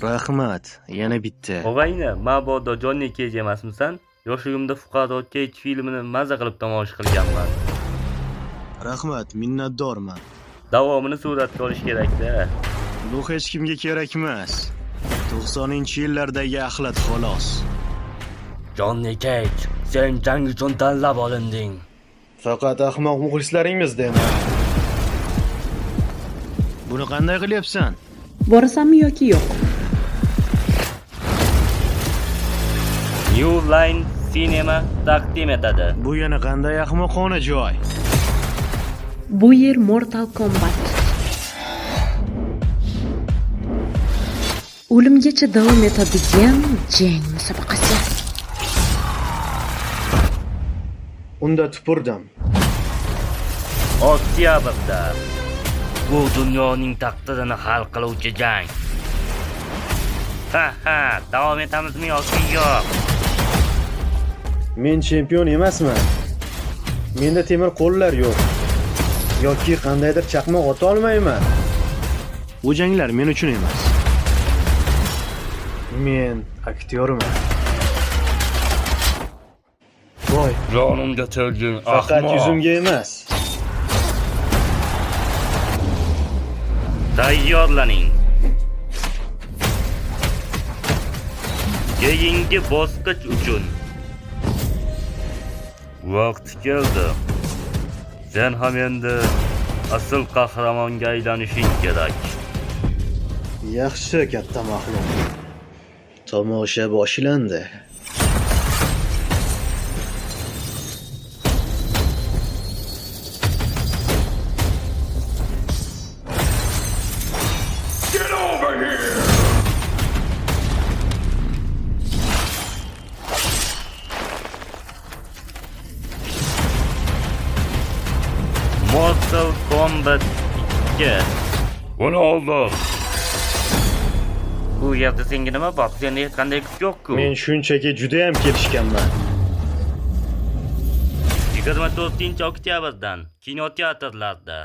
Rahmat, yana bitta. Og'ayni, mabodo Jonni Keyj emasmisan? Yoshligimda Fuqaro Keyj filmini maza qilib tomosha qilganman. Rahmat, minnatdorman. Davomini suratga olish kerak-da. Bu hech kimga kerak emas. 90-yillardagi axlat xolos. Jonni Keyj, sen jang uchun tanlab olinding. Faqat ahmoq muxlislaringiz dema. Buni qanday qilyapsan? Borasanmi yoki yo'q? New Line Cinema taqdim etadi. Bu yana qanday ahmoqona joy? Bu yer Mortal Kombat. O'limgacha davom etadigan jang musobaqasi. Unda tupurdim. Oktyabrda bu dunyoning taqdirini hal qiluvchi jang. Ha ha, davom etamizmi yoki yo'q? Men chempion emasman. Menda temir qo'llar yo'q. Yoki qandaydir chaqmoq ota olmayman. Bu janglar men uchun emas. Men aktyorman. Voy, Jonimga tegding, faqat yuzimga emas. Tayyorlaning. Keyingi bosqich uchun vaqt keldi. Sen ham endi asl qahramonga aylanishing kerak. Yaxshi, katta maxluq. Tomosha boshlandi. Get over here! Mortal Kombat 2. Buni oldim. Bu yerda senga nima bor? Senda hech qanday kuch yo'q-ku. Men shunchaki juda ham kelishganman. 24 oktyabrdan kinoteatrlarda.